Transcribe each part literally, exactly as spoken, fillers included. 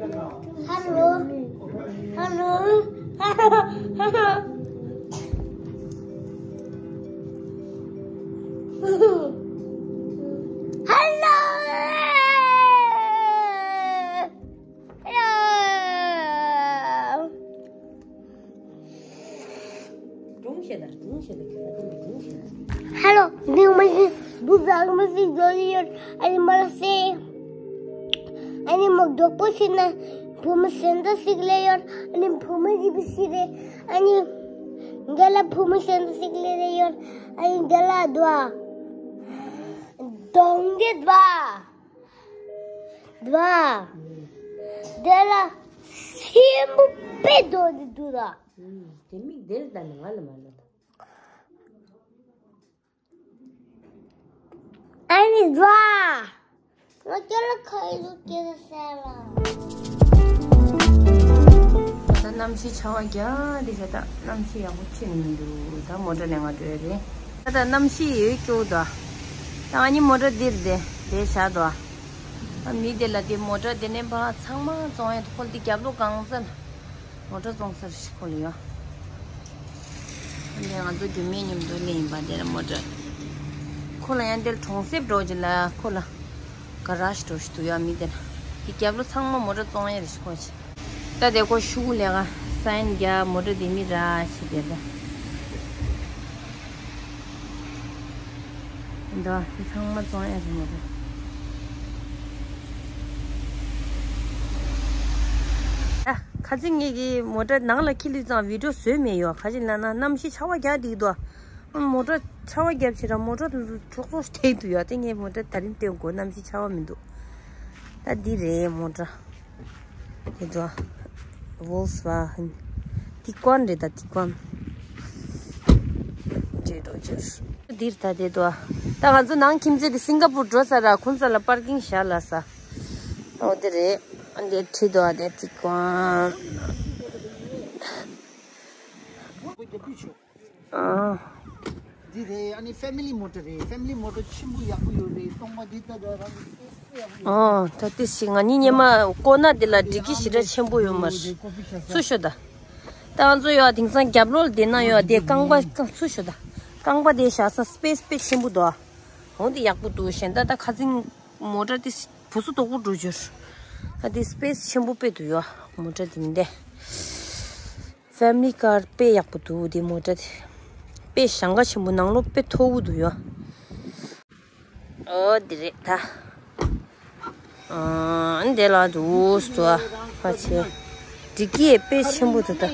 Hello. Hello. Hello. Hello. སྒྲུང་བཤད་དང་སྒྲུང་བཤད་དང་ཁྱོད་ལ་སྟོན་པའི་སྒྲུང་བཤད་དང་། ཧ་ལོ། འདི་མ་ཤེས་འདུག་ཟ་མ་ཤེས་འདོད་ཡོད། ཨ་ནི་མ་ལ་སེ། ཨ་ནི་མ་མགྱོགས་པོ་ཤེས་ན་བུ་མོ་གཞན་དག་ཞིག་སླེབས་ཡོད། ཨ་ནི་བུ་མོ་འདི་བི་ཤི་རེད། ཨ་ནི་འདི་ལ་བུ་མོ་གཞན་དག་ཞིག་སླེབས་རེད་ཡོད། ཨ་ནི་འདི་ལ་དུ་བ། གདོང་འདི་དུ་བ། དུ་བ། འདི་ལ་སེན་མོ་དཔེ་འདུག་འདི་དུ་བ། དེ་མིག་འདིར་ལྟ་ནས་ང་ལ་མ་ལྟ། ཨ་ནི་ཛ། ང་ཁྱོད་ལ་ཁ་ཡི་ཟུག་སྐྱེ་ས་ཟེར་ལ། ད་གནམ་གཤིས་ཆར་པ་རྒྱག་འདི་བྱས། ད་གནམ་གཤིས་ཡག་པོ་ཅི་ནས་མི་འདུག་ད་མོ་ཊ་ནས་ང་འགྲོ་ཡ་རེད། ད་ད་གནམ་གཤིས་ཡོད་སྐྱོ་ད། ད་ང་གཉིས་མོ་ཊ་འདིར་བསྡད་བསྡད་བཞག་ད། ཨ་མི་དེ་ལ་དེ་མོ་ཊ་དེ་ནས་ཕར་ཚང་མ་བཙོང་ཡ་ཁོ་དེ་རྒྱབ་ལོགས་གང་ས་ལ། མོ་ཊ་བཙོང་ས་རེད་ཁོ་ལ་ཡོད། ཨ་ནི་ང་ཚོ་རྒྱུ་མའི་མཉམ་དུ་སླེབས་ཡིན་པ་དེ་ལ་མོ་ཊ། ཁོ་ལ་ཡང་དེར་གྲོང་གསེབ་འགྲོ་རྒྱུ་ལ་ཁོ་ལ་ག་ར་ཞིག་འགྲོ་ཞིག་འདུག་ཡ་མི་དེ་ལ། དེ་རྒྱབ་ལོ་ཚང་མ་མོ་ཊ་བཙོང་ཡ་རེད་ཁོ་ཆེ། ད་དེ་ཁོ་ཤུ་གུ་ལས་ཀ་སའིན་རྒྱ་མོ་ཊ་དེ་མི་ར་ཞིག་དེ་ལ། འདི་དེ་ཚང་མ་བཙོང་ཡ་ཞིག་མོ་ཊ། ཨ། ཁ་ཚིག་ངེད་ཀྱི་མོ་ཊ་ནང་ལ་ཁྱི་ལུས་ཙང་བི་ཌིའོ་བཟོས་མེད་ཡོད། ཁ་ཅིག་ལབ་ན་གནམ་གཤིས་ཆར་པ་རྒྱག་འགྲིག་འདུག་ཨ་མོ་ཊ་ཆར་པ་རྒྱབ་ཕྱིར་ར་མོ་ཊ་དེ་ཚོ་ཅོག་ཙོག་ཐེག་འདུག་ཡ། དེ་ངས་མོ་ཊ་ད་རིང་སྟོན་དགོས། གནམ་གཤིས་ཆར་པ་མི་འདུག་ད་འདི་རེད་མོ་ཊ། དེ་ཚོ་ཝོལ་སི་ཝ་གྷན། ཏི་ཀོན་རེད་ད་ཏི་ཀོན། འདྲེ་རོ་ཇར། འདིར་ད་དེ་དོ། ད་ང་ཚོ་ནང་ཁྱིམ་མཚེས་དེ་སིང་ག་པུར་འགྲོ་ས་ར་ཁོང་ཚོ་ལ་པར་ཀིང་བཞག་ལ་ས། འོ་དེ་རེད། འདི་ཁྲིད་དོ་དེ་ཏི་ཀོན། ཨ། འདི་རེད། ཨ་ནི་ཕེ་མི་ལི་མོ་ཊ་རེད། ཕེ་མི་ལི་མོ་ཊ་ཆེན་པོ་ཡག་པོ་ཡོད་རེད། སྟོང་པ་འདི་ལྟ་ད་རང་གི་ཨོ། ད་དེ་ཞིག་ང་གཉིས་སྙེ་མ་ཀོ་ན་འདི་ལ་སྒྲིག་གི་ཞེ་དྲག་ཆེན་པོ་ཡོད་མ་རེད། ཚུར་ཤོག་ད། ད་ང་ཚོ་ཡོད་དེང་སང་རྒྱབ་ལོགས་དེ་ན་ཡོད་དེ་རྐང་པ་ཚུར་ཤོག་ད། རྐང་པ་དེ་བཞག་ས་སི་པེ་སི་དཔེ་ཆེན་པོ་འདུག་འོང་དེ་ཡག་པོ་འདུག་གཞན་ད་ད་ཁ་ཚིང་མོ་ཊ་དེ་བུ་སུ་དོག་པོ་འགྲོ་རྒྱུར། ད་དེ་སི་པེ་སི་ཆེན་པོ་དཔེ་འདུག་ཡོད་མོ་ཊ་དེ་འདི། ཕེ་མི་ལི་ཀར་དཔེ་ཡག་པོ་འདུག་དེ་མོ་ཊ་དེ། དཔེ་ཞེ་དྲག་ཆེན་པོ་ནང་ལོགས་དཔེ་མཐོ་པོ་འདུག་ཡོད། ཨོ་དེ་རེད་ད། ཨ་འདི་ལ་འདུག་སྟོ། ཕ་ཆེ། ཌི་ཀི་དཔེ་ཆེན་པོ་འདུག་ད།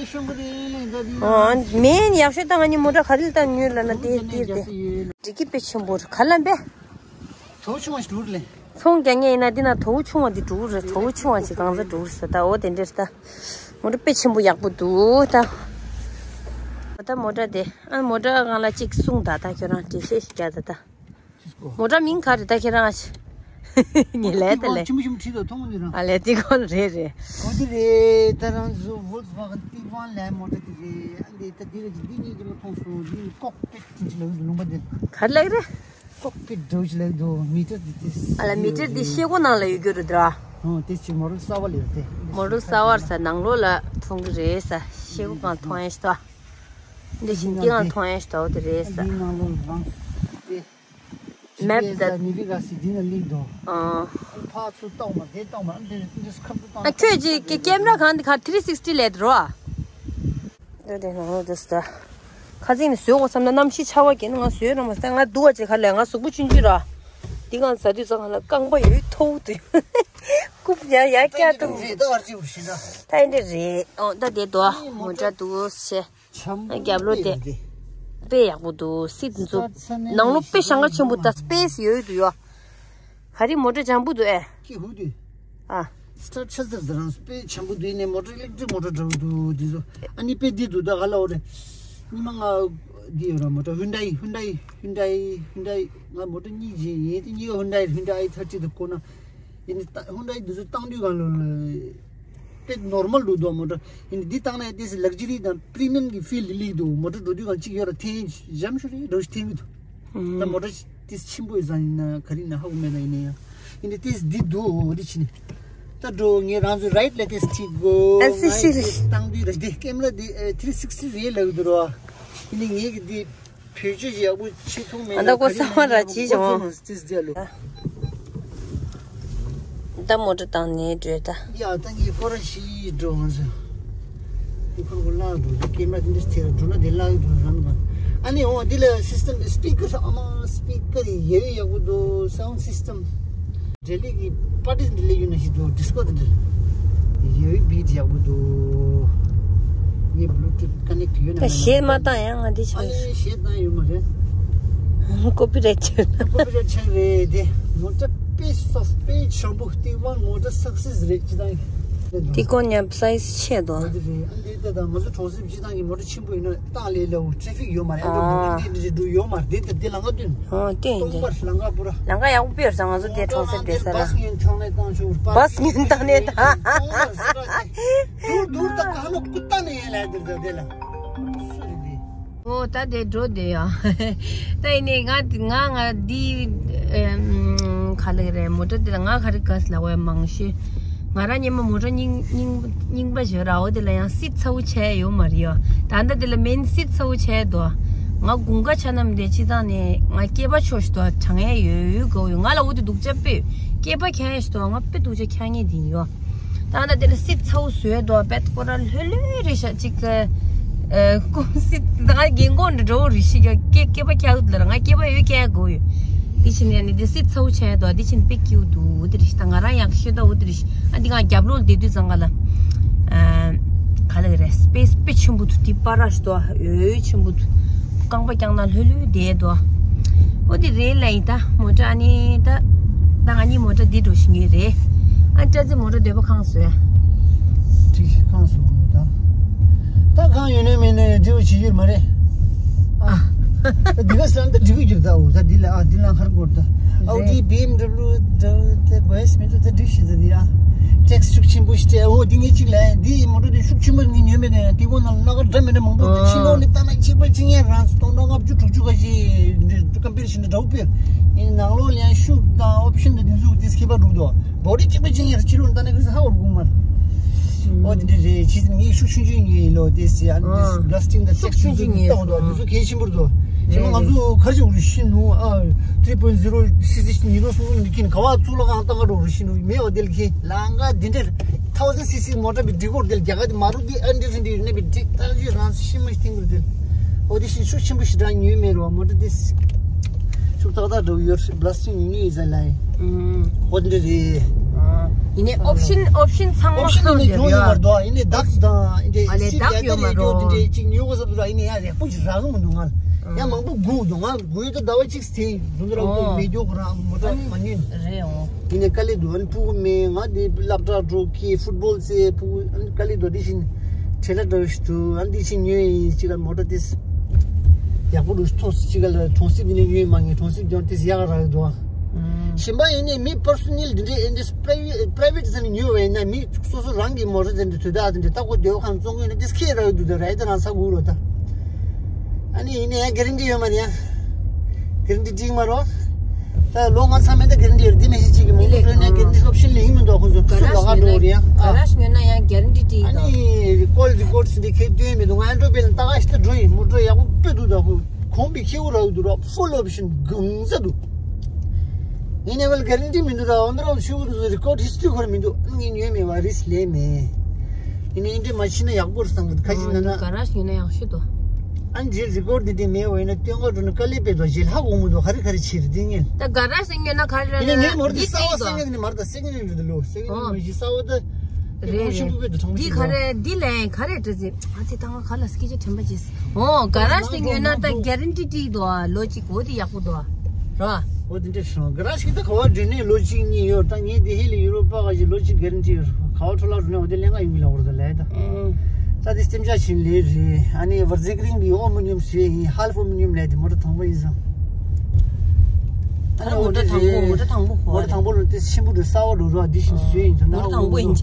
ཨོ་མེན་ཡག་ཤོས་ད་ང་གཉིས་མོ་ཊ་ག་རེ་ལ་བཏང་ཡོད་ལབ་ན་དེ་དེ་རེད་དེ། ཌི་ཀི་དཔེ་ཆེན་པོ་རེད་ག་ལ་འབད། དོ་ཆུང་བ་ཞིག་འགྲོ་རེད་ལེ། ཚོང་རྒྱག་མཁན་ཡིན་ན་འདི་ན་དོ་ཆུང་བ་འདི་འགྲོ་རེད། དོ་ཆུང་བ་ཞིག་གང་ཚ་འགྲོ་རེད་ཟེར་ད། འོ་དེ་འདྲ་རེད་ད། མོ་ཊ་དཔེ་ཆེན་པོ་ཡག་པོ་འདུག་ད། ད་མོ་ཊ་དེ་ཨ་མོ་ཊ་སྒང་ལ་གཅིག་གསུངས་ད། ད་ཁྱོད་རང་འགྲེལ་བཤད་ཞིག་རྒྱག་ད་ད། མོ་ཊ་མིང་ག་རེད་ད་ཁྱེད་རང་ཨ་ཅེ། ངས་ལས་ད་ལས། ཆེན་པོ་ཆེན་པོ་བྲིས་འདུག་མཐོང་གི་རང་། ཨ་ལས་དེ་གོ་རེད་རེད། འོ་དེ་རེད། ད་རང་ཚོ་ཝོལ་སི་ཝ་གྷན་ཏི་ཀོན་ལས་མོ་ཊ་དེ་རེད། ཨ་འདི་ད་འདི་རེད། འདི་གཉིས་ཀྱི་མ་མཐོང་སོང་། འདི་ཀོག་པིཊ་དེ་ལ་ལུང་པ་འདི། ག་རེ་ལབ་རེད། ཀོག་པིཊ་འདྲ་ཞིག་ལབ་འདུག་མི་ཊར་འདི་དེ། ཨ་ལ་མི་ཊར་འདི་ཤེལ་སྒོ་ནང་ལ་ཡོད་རྒྱུ་རེད་དྲ། ཨོ་དེ་ཅིག་མོ་ཊ་གསར་པ་ལས་དེ། མོ་ཊ་གསར་པ་ས་ནང་ལོགས་ལ་མཐོང་གི་རེད་ས། ཤེལ་སྒོ་སྒང་མཐོང་ཡ་ཞིག་ད། འདི་ཞིག་འདི་སྒང་མཐོང་ཡ་ཞིག་ད། འོ་དེ་རེད་ས། འདི་ནང་ལོགས་རང་དེ། མེབ་ད། ནི་བི་ག་སི་འདི་ན་ལིག་དོ། ཨ། ཕ་ཚུ་ཏོག་མ་དེ་ཏོག་མ་འདི་འདི་ཁབ་ཏུ་ཏོག་ད་ཁྱོད་ཀྱི་ཀེ་མ་ར་གང་འདི་ག་ཐི་རི་སིག་སི་ཊི་ལས་འགྲོ་ཨ། འདི་འདི་ནང་ལོགས་འདི་ས། ཁ་ཚིག་ནས་བཟོས་གོ་བསམ་ན་གནམ་གཤིས་ཆར་པ་བརྒྱབ་ན་ང་བཟོས་ར་མ་ས། ང་སྡུག་པ་ཅིག་ག་ལས་ང་གཟུགས་པོ་ཆུང་ཆུང་ར། འདི་གང་ཟ་དུས་ཙང་ང་ལ་རྐང་པ་ཡོད་མཐོ་བོ་འདུག་རྐུབ་ཡ་ཡ་བཀྱག་འདུག་ད་འདི་རེད། ཨོ་ད་དེ་དོ་མོ་ཊ་འདུག་ཤེ། རྒྱབ་ལོགས་དེ་དཔེ་ཡག་པོ་འདུག་སི་ཊི་འཛུགས་ནང་ལོགས་དཔེ་ཞེ་དྲག་ཆེན་པོ་ད་སི་པེ་སི་ཡོད་འདུག་ཡོ། ག་རེ་མོ་ཊ་འཇམ་པོ་འདུག་ཨེ། ཀི་ཧུ་དུ། ཨ། སི་ཊར་ཊི་ཆ་ཟེར་ད་རང་དཔེ་འཇམ་པོ་འདུག་ནས་མོ་ཊ་ཨི་ལེག་ཊི་རིག་མོ་ཊ་འདྲ་བོ་འདུག་འདི་ཚོ། ཨ་ནི་དཔེ་འདི་འདུག་ད་ག་ལ་འོ་རེད། ཉི་མ་ང་འདི་ཡོད་ར་མོ་ཊ་ཧུན་ཌའི་ཧུན་ཌའི་ཧུན་ཌའི་ཧུན་ཌའི་ང་མོ་ཊ་གཉིས་བྱས་ཡིན། དེ་གཉིས་ཀ་ཧུན་ཌའི་ཧུན་ཌའི་ཨའི་ཐར་ཊི་དུ་བཀོད་ན། ཡིན་ནི་ད་ཧུན་ཌའི་འདི་ཚོ་བཏང་དུས་གང་ལོ་ལ་དཔེ་ནོར་མལ་འདུག་འདུག་མོ་ཊ། ཡིན་ནི་འདི་བཏང་ན་དེ་སི་ལག་ཇི་རི་དང་པི་རི་མི་ཡམ་གི་ཕིལ་ལི་ལིག་འདུག་མོ་ཊ་འགྲོ་དུས་གང་གཅིག་ཡོད་ར་འཐེན་འཇམ་ཤོས་རེད་འགྲོ་ཞིག་འཐེན་གི་འདུག་ད་མོ་ཊ་དེ་ཆེན་པོ་ཡོད་ས་ཡིན་ན་ག་རེ་ཡིན་ན་ཧ་གོ་མེད་ན་ཡིན་ན་ཡང་ཡིན་ནི་དེ་འདི་འདུག་འོ་དེ་ཕྱིན་ནི། ད་འགྲོ། ངས་རང་ཚོའི་རའིཊ་ལ་དེ་ཁྲིད་དགོས། ཨ་སི་ཤི། ང་དེ་བཏང་དུས་ར་དེ་ཀེམ་ར་དེ་ཨེ་ཐི་རི་སིག་སི་རེད་ལབ་འདུག་ར། དེ་ནི་ངས་གི་དེ་བེད་སྤྱོད་ཡག་པོ་བྱེད་ཐུབ་མེད་ན། ཨ་ད་ཁོ་ག་རེ་ས་མ་ར་ཅི་བྱུང་། ད་མོ་ཊ་བཏང་ནས་འགྲོ་ད། ཡ་ད་ངས་ཁོ་ར་ཤི་འགྲོ་ང་ཚོ། ཁོ་ཁོ་ལ་འགྲོ་དེ་ཀེམ་ར་དེ་འདྲ་དེ་ར་འགྲོ་ན་དེ་ལ་འགྲོ་རང་ག། ཨ་ནི་འོ་དེ་ལ་སི་སི་ཊམ་སི་པི་ཀར་ཨ་མ་སི་པི་ཀར་ཡག་ཡག་པོ་འདུག་སའུན་ཌ་སི་སི་ཊམ། ལྡི་ལི་གི་པར་ཊི་ལྡི་ལི་ཡོད་ན་ཞིག་འདུག་ཌི་སི་ཀོ་དེ་འདྲ། ཡོད་བི་ཊི་ཡག་པོ་འདུག་ངས་བླུ་ཊུ་ཐི་ཀ་ནེག་ཊི་ཡོད་ན། ད་གཞས་མ་བཏང་ཡང་ང་འདི་ཆགས། ཨ་ལེ་གཞས་བཏང་ཡོད་མ་རེད། ཀོ་པི་རའིཊ་ཆགས། ཀོ་པི་རའིཊ་ཆགས་རེད་དེ། མོ་ཊ་པི་སི་ཨོཕ་པི་སི་ཆེན་པོ་ཏི་ཝན་མོ་ཊ་སག་སེ་སི་རེད་སྤྱི་བཏང་གི། ཏི་ཀོ་ཉམས་སའི་ཛི་ཆེ་དོ། འོ་དེ་རེད། ཨ་འདི་ད་ད་ང་ཚོ་གྲོང་གསེབ་སྤྱི་བཏང་གི་མོ་ཊ་ཆེན་པོ་ཡིན་ན་བཏང་ལས་སླ་བོ། ཊེ་ཧྥིག་ཡོད་མ་རེད། ཨ་འདི་འདི་འདི་འདྲ་འགྲོ་ཡོད་མ་རེད། འདི་ལྟར་འདི་ལམ་ཁ་བསྟུན། ཨོ་དེ་ཡིན་སྟོང་དེ། པར་ལམ་ཁ་པུ་ར། ལམ་ཁ་ཡག་པོ་དཔེར་ས་ང་ཚོ་དེ་གྲོང་གསེབ་དེ་ས་ལ། བྷ་སི་ཉོན་ཐང་ནས་བཏང་ཆོག་བྷ་སི་ཉོན་ཐང་ནས་ད། སྟོང་པར་ས་ར་དེ། དུར་དུར་ད་ག་ལོ་ཀུ་ཏ་ནས་ཡིན་ལ་འདིར་ད་དེ་ལ། སུ་རེད་དེ། ཨོ་ད་དེ་འགྲོ་དེ་ཡ། ད་ཡིན་ནས་ང་ང་ང་འདི་ཨེམ་ག་ལེ་རེད། མོ་ཊ་དེ་ལ་ང་ག་རེ་དགའ་ལ་བས་མང་ཤོས། ང་རང་སྔོན་མ་མོ་ཊ་རྙིང་རྙིང་རྙིང་པ་ཞིག་ར། འོ་དེ་ལ་ཡང་སིཊ་ཚ་བོ་ཆགས་ཡོད་མ་རེད་ཡ། ད་ལྟ་དེ་ལ་མེན་སིཊ་ཚ་བོ་ཆགས་འདུག་ང་དགུན་ཁ་ཆ་ནམ་དེ་སྤྱི་བཏང་ནས་ང་སྐེད་པ་ཆོ་ཞིག་འདུག་གྲང་ཡ་ཡོད་ཡོད་དགའ་ཡོད། ང་ལ་འོ་དེ་སྡུག་ཅག་དཔེ་སྐེད་པ་འཁྱག་ཡ་ཞིག་འདུག་ང་དཔེ་སྡུག་ཅག་འཁྱག་ངེས་དེ་ཡིན་ཡོད། ད་ལྟ་དེ་ལ་སིཊ་ཚ་བོ་བཟོས་འདུག་དཔེ་ཁོ་རང་ལྷོད་ལྷོད་རེད་ཤག་ཅིག་ག་ཨ་ཀུང་སི་ད་ང་རྒན་གོག་འདྲ་འགྲོ་རེད་ཤི་ཀ་སྐེད་སྐེད་པ་འཁྱག་ཡོད་ལ་ང་སྐེད་པ་ཡོད་འཁྱག་དགོས་ཡོད། དེ་བཞིན་ནས་ནི་དེ་སིཊ་ཚ་བོ་ཆགས་འདུག་དེ་བཞིན་དཔེ་སྐྱིད་པོ་འདུག་འོ་དེ་རེད་ཤི། ད་ང་རང་ཡག་ཤོས་ད་འོ་དེ་རེད་ཤི། ཨ་འདི་ང་རྒྱབ་ལོགས་ལ་བསྡད་དུས་ཙང་ག་ལ་ཨ་ག་ལ་གི་རེད། སི་པེ་སི་དཔེ་ཆེན་པོ་འདུག་དེ་པར་ར་ཞིག་འདུག་འོད་ཆེན་པོ་འདུག་རྐང་པ་བརྐྱངས་ན་ལྷོད་ལྷོད་བསྡད་འདུག་འོ་དེ་རེད་ལ་ཡིན། ད་མོ་ཊ་ཨ་ནི་ད་ད་ང་གཉིས་མོ་ཊ་འདི་འགྲོ་ཤི་ངེས་རེད། ཨ་ནི་སྐྲ་རྩེ་མོ་ཊ་སྡོད་པ་ཁང་བཟོས། ཁྲིག་ཤི་ཁང་བཟོ་དགོས་ད། ད་ཁང་ཡོད་ནས་མེད་ནས་འབྲི་བ་བྱེད་རྒྱུ་མ་རེད། ཨ། ད་འདི་ག་སང་ད་འབྲི་གི་རྒྱུ་ད། འོ་ད་འདི་ལ་ཨ་འདི་ལ་ཁར་གོར་ད། ཨའུ་ཌི་བི་ཨེམ་ཌབ་ལུ་ད་ད་བོ་ཡེས་མེད་ད་འབྲི་ཤི་ད་འདི་ཡ། ཊེག་སི་ཤུགས་ཆེན་པོ་ཞིག་སྤྲད། འོ་འདི་ངས་གཅིག་ལ་འདི་མོ་ཊ་འདི་ཤུགས་ཆེན་པོ་ངས་ཉོས་མེད་ད། ཡང་དེ་གོ་ན་ལ་ཀ་འདྲ་མི་འདྲ་མང་པོ་འདུག་ཕྱི་ལོགས་ནས་ལྟ་ན་གཅིག་པ་གཅིག་ཡང་རང་སྟོང་ཕྲག་ལྔ་བཅུ་དྲུག་ཅུ་ག་ཞིག་ཀམ་པི་རི་ཤན་འདྲ་བོ་དཔེར། ཡིན་ནང་ལོགས་ལ་ཡང་ཤུགས་དང་ཨོབ་ཤན་དང་དེ་ཚོ་དེ་ཁྱད་པར་འདུག་དོ། བོ་ཌི་གཅིག་པ་གཅིག་ཡང་ཕྱི་ལོགས་ལྟ་ན་ཁོས་ཧ་གོ་གི་མ་རེད། ཨོ་དེ་འདྲ་རེད། ཕྱི་ཚུལ་ངས་ཤུགས་ཆུང་ཆུང་ཉོས་ཡིན་ལོ། དེ་སི་ཨ་ནི་དེ་སི་བྷ་ལ་སི་ཊིག་དང་ཊེག་སི་ཆུང་ཆུང་ཉོས་ཡིན་ལོ། དེ་ཚོ་གལ་ཆེན་པོ་རེད་དོ། རྗེས་མ་ང་ཚོ་ག་རེ་བྱེད་དགོས་རེད་ཤི་ནུ། ཨ་ཐི་རི་པོའིན་ཊི་ཛི་རོ་སི་སི་ཉིས་སྟོང་སུམ་ཅུ་ནས་ཁྱེར་ནས་ག་བ་གཙུག་ལག་ཁང་བཏང་ག་འགྲོ་རེད་ཤི་ནུ། མེད་པ་དེ་ལ་ཁྱེད་ལང་ཀ་དེ་འདྲ་ཐའུ་ཟན་སི་སི་མོ་ཊ་བི་འགྲིག་གོ་དེ་ལ་རྒྱ་གར་དེ་མ་རུ་དེ་ཨ་འདྲ་ཟིན་དེ་ཡོད་ན་བི་འགྲིག་ཐག་ཆོད་རང་ཤི་མ་ཤི་ཐེང་གི་རེད་དེ། ཨོ་དེ་ཤི་ཤུགས་ཆེན་པོ་ཞེ་དྲག་ཉོས་མེད་རོ། མོ་ཊ་དེ་ཤུགས་ཏག་ཏག་འགྲོ་གི་ཡོད་རེད། བྷ་ལ་སི་ཊིག་ཉོས་ཉོས་ཡིན་ཟེར་ལ་ཡིན། ཨོ་དེ་འདྲ་རེད། ཡིན་ནའི་ཨོབ་ཤན་ཨོབ་ཤན་ཚང་མ་ཨོབ་ཤན་ནི་ཡོད་མ་རེད་དོ། ཡིན་ནའི་བདག་དང་ཡིན་ནའི་ཨ་ལས་སི་བདག་ཡོད་མ་རེད་དོ། དེ་འདྲའི་གཅིག་ཉོ་དགོས་བསམ་ཚུལ་ཡིན་ནའི་ཡང་རེག་པོ་ཞིག་རག་གི་མི་འདུག་ང་ཡང་མང་པོ་སྒུག་འདུག་ང་དགོས་ཡོད་ད་ཟླ་བ་གཅིག་དེ་བཟུང་དུ་རག་པོ་མེད་རྒྱུ་ཁོ་རང་མོ་ཊ་མ་ཉོས། རེད་འོ། ཡིན་ནའི་དཀའ་ལས་འདུག་ཨ་ནི་ཕྲུ་གུ་མེད། ང་དེ་སློབ་གྲྭ་འགྲོ་གི་ཕུཊ་བོལ་རྩེ་ཕྲུ་གུ་ཨ་ནི་དཀའ་ལས་འདུག་དེ་བཞིན་བྲེལ་བ་འདྲ་བོ་ཞིག་འདུག་ཨ་ནི་དེ་བཞིན་ཉོས་ཡིན། གཅིག་ལ་མོ་ཊ་དེ་ཡག་པོ་འདུག་ཐོག་གཅིག་ལ་གྲོང་གསེབ་དེ་ནས་ཉོས་མ་ངས་གྲོང་གསེབ་ཀྱང་དེ་ཡག་རག་འདུག་གཞན་པ་ཡིན་ནའི་མི་པར་སོ་ནལ་དེ་འདྲའི་ཨེ་འདྲ་པ་རའི་ཝེ་ཊི་པ་རའི་ཝེ་ཊི་ཟེར་ནས་ཉོས་པ་ཡིན་ན་མི་སོ་སོ་རང་གི་མོ་ཊ་དེ་འདྲ་དུས་ད་དེ་འདྲ་ལྟ་སྐོར་སྡོད་ཁང་བཙོང་གི་ཡོད་ན་དེ་ཁེ་རག་འདུག་ད་ར་ཡི་ད་རང་ས་གུག་རོ་ད། ཨ་ནི་ཡིན་ནའི་ཡང་གེ་རན་ཊི་ཡོད་མ་རེད་ཡ། གེ་རན་ཊི་འགྲིག་མ་རོ། ད་ལོ་ལྔ་ཚང་མ་ད་གེ་རན་ཊི་ཡོད་རེད། དེ་མི་ཤེས་གཅིག་གི་མང་པོ་སྤྲོད་ནས་གེ་རན་ཊི་ཨོབ་ཤན་ལེན་གྱི་མི་འདུག་ཁོ་ཚོ་སུ་ལོག་ག་འགྲོ་རེད་ཡ། ག་ར་ཞིག་ཉོས་ན་ཡང་གེ་རན་ཊི་འགྲིག་ཨ་ནི་ཀོལ་རི་ཀོཌ་འདི་ཁེ་སྟོན་མི་འདུག་ང་འགྲོ་པས་ལ་ད་ག་ཞིག་ད་འགྲོ་ཡིན་མོ་ཊ་ཡག་པོ་དཔེ་འདུག་ད་ཁོ་གོང་པའི་ཁེ་བོ་རག་འདུག་རོ། ཕུལ་ཨོབ་ཤན་གང་ས་འདུག་ཡིན་ནའི་ཝེལ་གེ་རན་ཊི་མི་འདུག་ར། འོ་འདི་ར་ཤུ་གུ་རི་ཀོཌ་ཧིས་ཊོ་རི་ཁོ་ར་མི་འདུག་ངས་ཉོས་མེད་བ་རིས་ལས་མེད། ཡིན་ནའི་འདི་མ་ཕྱིན་ན་ཡག་པོ་རེད་བསམ་གི་ཁ་ཅིག་ན་ན། ག་ར་ཞིག་ཡིན་ན་ཡག་ཤོས་དོ། ཨ་ནི་རི་ཀོཌ་འདི་དེ་མེད་བ་ཡིན་ན་སྟོན་ག་འགྲོ་ན་དཀའ་ལས་དཔེ་དོ་རྗེས་ལྷག་འོང་མི་འདུག་ག་རེ་ག་རེ་བྱེད་རེད་འདི་ངས། ད་ག་ར་ཞིག་ཉོས་ན་ག་རེ་ཡིན་ནའི་ངས་མོར་འདི་གསར་བ་གསར་ངེས་འདི་ནི་མར་ད་སེ་ཀེན་རེན་འདི་ལོ་སེ་ཀེན་རེན་མི་ཞིག་གསར་བ་ད། རེད་རེད། འདི་ག་རེ་འདི་ལ་ཡང་ག་རེ་འདྲ་ཟེར། ཨ་ཙི་ད་ང་ག་ལ་སྐད་ཆ་དྲན་པ་བྱེད། འོ་ག་ར་ཞིག་ཉོས་ན་ད་གེ་རན་ཊི་འགྲིག་འདུག་ཨ་ལོ་གཅིག་འོ་དེ་ཡག་པོ་འདུག་ཨ། ར། འོ་དེ་འདྲ་སོང་ག་ར་ཞིག་ད་ག་བ་འདྲེ་ནས་ལོ་གཅིག་གཉིས་ཡོད། ད་ངས་དེ་ཧེ་ལི་ཡུ་རོ་པ་ག་ཞིག་ལོ་གཅིག་གེ་རན་ཊི་ཡོད། ག་བ་འཕྲོ་བརླག་འགྲོ་ནས་འོ་དེ་ལེན་ག་ཡོང་གི་ལ་འོར་ད་ལས་ད། ད་དེ་སྟེམ་ཆ་ཞིག་ལས་རེད། ཨ་ནི་བར་ཛེ་ཀ་རིང་གི་ཨོ་མོ་ནི་ཡམ་བཟོས་ཡིན། ཧལ་ཕ་ཨོ་མོ་ནི་ཡམ་ལས་དེ་མོ་ཊ་དང་པོ་ཡིན་སོང་། ཨ་ནི་མོ་ཊ་དང་པོ་མོ་ཊ་དང་པོ་ཁོ་མོ་ཊ་དང་པོ་ལ་དེ་ཆེན་པོ་རེད། གསར་བ་རུ་ར་འདི་བཞིན་བཟོས་ཡིན་ད་ན་མོ་ཊ་དང་པོ་ཡིན།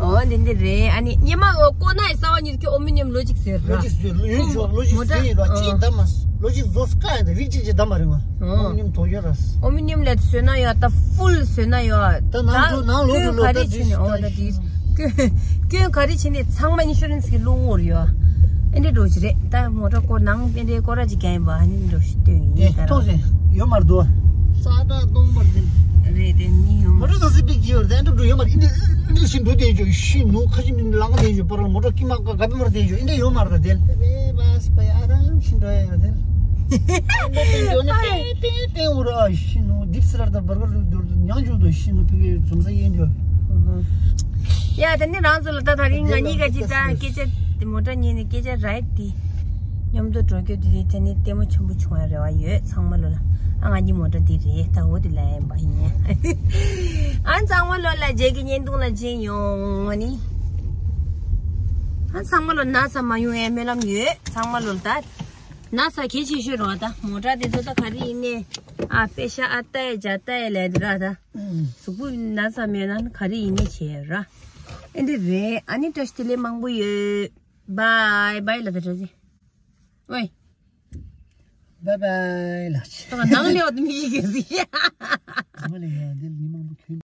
ཨོ་འདི་འདི་རེད། ཨ་ནི་སྙེ་མ་འོ་ཀོ་ནའི་གསར་བ་ཉིད་ཀྱི་ཨོ་མི་ནིམ་ལོ་གཅིག་ཟེར་ར། ལོ་གཅིག་ཟེར་ལོ་ཡིན་ཆོག་ལོ་གཅིག་མོ་ཟེར་ཡིན་ར་ཊ་ཨ་ཅིག་ཡིན་ད་མ་ལོ་གཅིག་བཟོ་སྐ་ཡིན་ད་རིགས་གཅིག་ཅིག་ད་མ་རེད་ང་། ཨོ་ཨོ་མི་ནིམ་དོ་ཡོད་ར། ཨོ་མི་ནིམ་ལས་བཟོས་ན་ཡོད་ད་ཕུལ་བཟོས་ན་ཡོད་ད། ད་ནང་ད་དུ་ནང་ལོག་ཏུ་སྐྱོན་ལོག་ག་ད་རེ་བྱས་ནས་ཨོ་ད་དེ་སྐྱོན་སྐྱོན་ག་རེ་བྱས་ནས་ཚང་མ་ཨིན་ཤུ་རན་སི་གི་བློ་ངོར་ཡོད། ཨེ་འདྲ་འགྲོ་གི་རེད་ད། མོ་ཊ་སྐོར་ནང་ཨེ་འདྲའི་སྐོར་ར་ཅིག་རྒྱག་ཡིན་པ་ཨ་ནི་འགྲོ་ཞིག་སྟོན་ཡིན་ད་ར། ཐོག་སེ་ཡོད་མ་རེད་དོ། ས་ཁྲ་སྟོང་པར་འཛིན། རེད་དེ་ནི་ཡོང་། མོ་ཊ་ཐོག་སེ་པིག་གི་ཡོད་རེད་ཨེ་འདྲ་འགྲོ་ཡོད་མ་རེད། ཨེ་འདྲ་ཨེ་འདྲ་ཞིག་འགྲོ་དེ་ཡོད་ཤི་ནུ་ཁ་ཅིག་མིན་ལང་དེ་ཡོད་པར་མོ་ཊ་ཀི་མ་ཀ་ག་པི་མར་དེ་ཡོད་ཨེ་འདྲ་ཡོད་མ་རེད་ད་དེ། དེ་བས་བས་པ་ཡ་རང་ཤི་འགྲོ་ཡ་ཡོད་དེ། ཨེ་འདྲ་དེ་འགྲོ་ནི་ཏེ་ཏེ་ཏེ་འུ་ར་ཤི་ནུ་དིབ་སི་རར་ད་བར་བར་ཉང་ཇུ་དོ་ཤི་ནུ་ཕི་གི་འཛོམས་ས་ཡིན་འདོད། ཡ་ད་ནི་རང་ཚོ་ལ་ད་ད་རིང་ང་གཉིས་ཀ་ཅི་ད་སྐད་ཆ་དེ་མོ་ཊ་ཉན་ནས་སྐད་ཆ་ར་ཡིག་དེ་མཉམ་དུ་འགྲོ་རྒྱུ་དེ་རེད། ད་ནི་ལྟད་མོ་ཆེན་པོ་བྱུང་བའི་རེ་བ་ཡོད་ཚང་མ་ལོ་ལ། ཨ་ང་གཉིས་མོ་ཊ་འདི་རེད་ད་འོ་དེ་ལ་ཡིན་པ་ཡིན། ཨ་ཚང་མ་ལོ་ལ་རྗེས་ཀྱི་བརྙན་ཐུང་ལ་མཇལ་ཡོང་ཨ་ནི། ཨ་ཚང་མ་ལོ་ན་ཚ་མ་ཡོང་ཨེ་སྨོན་ལམ་ཡོད་ཚང་མ་ལོ་ལ་ད། ན་ཚ་གལ་ཆེ་ཤོས་རེད་བ་ད་མོ་ཊ་དེ་ཚོ་ད་ག་རེ་ཡིན་ནས་ཨ་པེ་ཤ་ཨ་ཏའི་ཇ་ཏའི་ལས་དེ་ར་ད། གཟུགས་པོ་ན་ཚ་མེད་ན་ག་རེ་ཡིན་ནས་བྱས་ར། ཨེ་འདི་རེད་ཨ་ནི་བཀྲ་ཤིས་བདེ་ལེགས་མང་པོ་ཡོད། བའི་བའི་ལ་ད་བཀྲ་ཤིས། ཝེ། བའི་བའི་ལ་ཆེ། ད་ནང་ལེའོ་དུ་མི་ཡི་གེ་ཟི། ཚང་མ་ལས་ཡང་འདི་མི་མང་པོ་ཁྱོད།